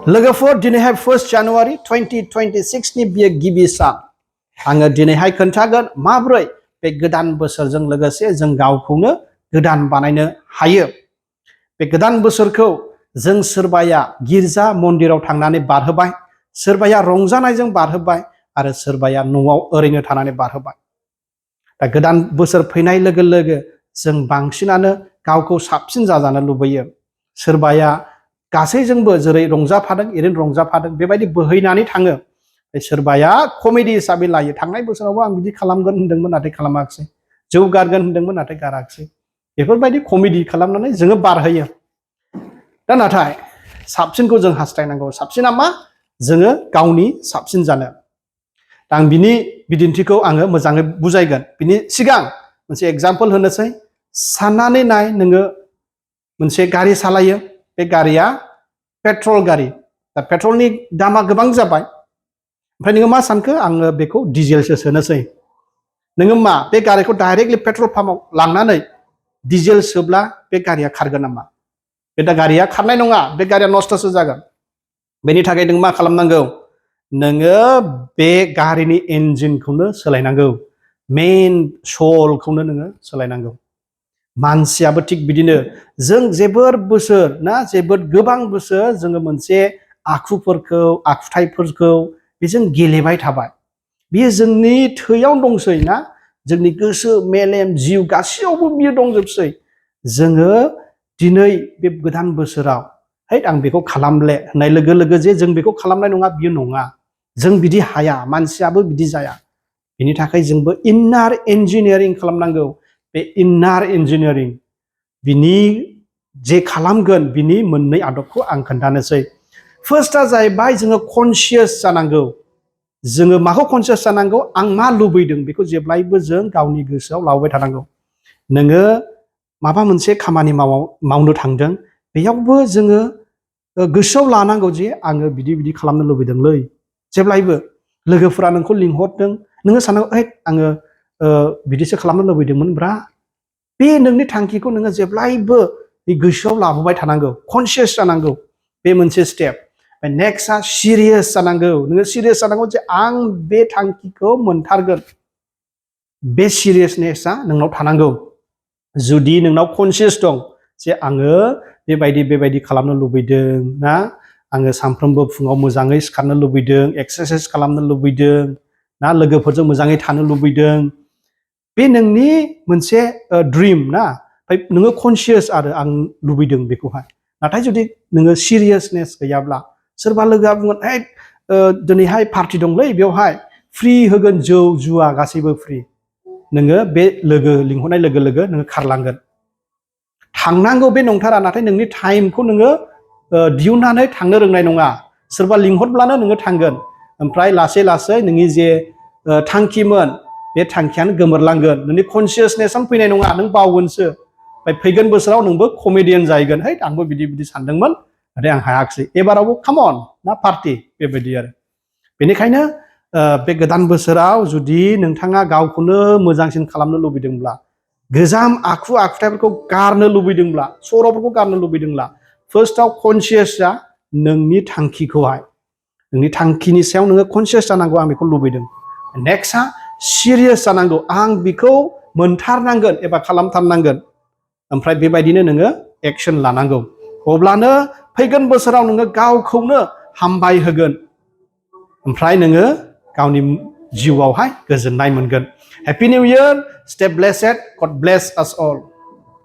लोगोफोर दिनैहाय 1 जानुवारि 2026 नि बियो गिबि सान आङो दिनैहाय खोन्थागोन माब्रै बे गोदान बोसोरजों लोगोसे जों गावखौनो गोदान बानायनो हायो। बे गोदान बोसोरखौ जों सोरबाया गिर्जा मन्दिराव थांनानै बारहोबाय, सोरबाया रंजानायजों बारहोबाय आरो सोरबाया न'आव ओरैनो थानानै बारहोबाय। दा गोदान बोसोर फैनाय लोगो लोगो जों बांसिनानो गावखौ साबसिन जाजानो लुबैयो। सोरबाया गासैजोंबो जेरै रंजाफादों एरैनो रंजाफादों बेबायदि बोहैनानै थाङो। सोरबाया कमेडि हिसाबै लायो, थांनाय बोसोरावबो आं बिदि खालामगोन होनदोंमोन नाथाय खालामाखिसै, जौ गारगोन होनदोंमोन नाथाय गाराखिसै। बेफोरबायदि कमेडि खालामनानै जोङो बारहोयो। दा नाथाय साबसिनखौ जों हास्थायनांगौ। साबसिना मा? जोङो गावनि साबसिन जानो। दा आं बिनि बिदिन्थिखौ आङो मोजाङै बुजायगोन। बिनि सिगां मोनसे एग्जाम्पल होनोसै। साननानै नाय, नोङो मोनसे गारि सालायो, बे गारिया पेट्रल गारि। दा पेट्रलनि दामा गोबां जाबाय, ओमफ्राय नोङो मा सानखो? आङो बेखौ डिजेलसो सोनोसै। नोङो मा बे गारिखौ डाइरेक्टलि पेट्रल पाम्पआव लांनानै डिजेल सोब्ला बे गारिया खारगोन नामा? बे गारिया खारनाय नङा, बे गारिया नस्थ'सो जागोन। बेनि थाखाय नों मा खालामनांगौ? नोङो बे गारिनि इन्जिनखौनो सोलायनांगौ, मेइन सलखौनो नोङो सोलायनांगौ। मानसियाबो थिग बिदिनो जों जोबोर बोसोर जोबोद गोबां बोसोर जोङो मोनसे आखुथाइफोरखौ बेजों गेलेबाय थाबाय। बेयो जोंनि थैयाव दंसै ना, जोंनि गोसो मेलेम जिउ गासैयावबो बियो दंजोबसै। जोङो दिनै बे गोदान बोसोराव आं बेखौ खालामले होननाय लोगो लोगो जे जों बेखौ खालामनाय नङा, बियो नङा। जों बिदि हाया, मानसियाबो बिदि जाया। बेनि थाखाय जोंबो इन्नार इन्जिनियारिं खालामनांगौ। बे इन्नार इन्जिनियारिं बिनि जे खालामगोन बिनि मोननै आदबखौ आं खोन्थानोसै। फार्स्टआ जाहैबाय जोङो कनसियास जानांगौ। जोङो माखौ कनसियास जानांगौ? आं मा लुबैदों बेखौ जेब्लायबो जों गावनि गोसोआव लाबोबाय थानांगौ। नोङो माबा मोनसे खामानि मावनो थांदों, बेयावबो जोङो गोसोआव लानांगौ जे आङो बिदि बिदि खालामनो लुबैदोंलै। जेब्लायबो लोगोफोरा नोंखौ लिंहरदों, नोङो साननांगौ आङो बिदिसो खालामनो लुबैदोंमोनब्रा। बे नोंनि थांखिखौ नोङो जेब्लायबो गोसोआव लाबोबाय थानांगौ, कनसियास जानांगौ। बे मोनसे स्टेप। नेक्स्टआ सिरियास जानांगौ। नोङो सिरियास जानांगौ जे आं बे थांखिखौ मोनथारगोन। बे सिरियासनेसआ नोंनाव थानांगौ। जुदि नोंनाव कनसियास दं जे आङो बेबायदि खालामनो लुबैदों ना, आङो सानफ्रोमबो फुङाव मोजाङै सिखारनो लुबैदों, एक्सारसाइस खालामनो लुबैदों ना, लोगोफोरजों मोजाङै थानो लुबैदों, बे नोंनि मोनसे ड्रिम ना। नोङो कनसियास आरो आं लुबैदों बेखौहाय। नाथाय जुदि नोङो सिरियासनेस गैयाब्ला, सोरबा लोगोआ बुंगोन दिनैहाय पार्टि दंलै, बेवहाय फ्रि होगोन, जौ जुवा गासैबो फ्रि। नोङो बे लोगो लिंहरनाय लोगो लोगो नोङो खारलांगोन। थांनांगौ बे नंथारा, नाथाय नोंनि टाइमखौ नोङो दिहुननानै थांनो रोंनाय नङा। सोरबा लिंहरब्लानो नोङो थांगोन, ओमफ्राय लासै लासै नोंनि जे थांखिमोन बे थांखियानो गोमोरलांगोन। नोंनि कनसियासनेसआनो फैनाय नङा, नों बावगोनसो। ओमफ्राय फैगोन बोसोराव नोंबो कमेडियान जाहैगोन। आंबो बिदि सानदोंमोन नाथाय आं हायाखिसै, एबारावबो कामन ना पार्टि, बेबायदि आरो। बेनिखायनो बे गोदान बोसोराव जुदि नोंथाङा गावखौनो मोजांसिन खालामनो लुबैदोंब्ला, गोजाम आखुथाइफोरखौ गारनो लुबैदोंब्ला, सर'फोरखौ गारनो लुबैदोंब्ला, फार्स्टआव कनसियास जा नोंनि थांखिखौहाय। नोंनि थांखिनि सायाव नोङो कनसियास जानांगौ, आं बेखौ लुबैदों। नेक्स्टआ सिरियास जानांगौ, आं बेखौ मोनथारनांगोन एबा खालामथारनांगोन। ओमफ्राय बेबायदिनो नोङो एक्सन लानांगौ। अब्लानो फैगोन बोसोराव नोङो गावखौनो हामबाय होगोन। ओमफ्राय नोङो गावनि जिउआवहाय गोजोननाय मोनगोन। Happy new year, stay blessed, गड ब्लेस आस अल।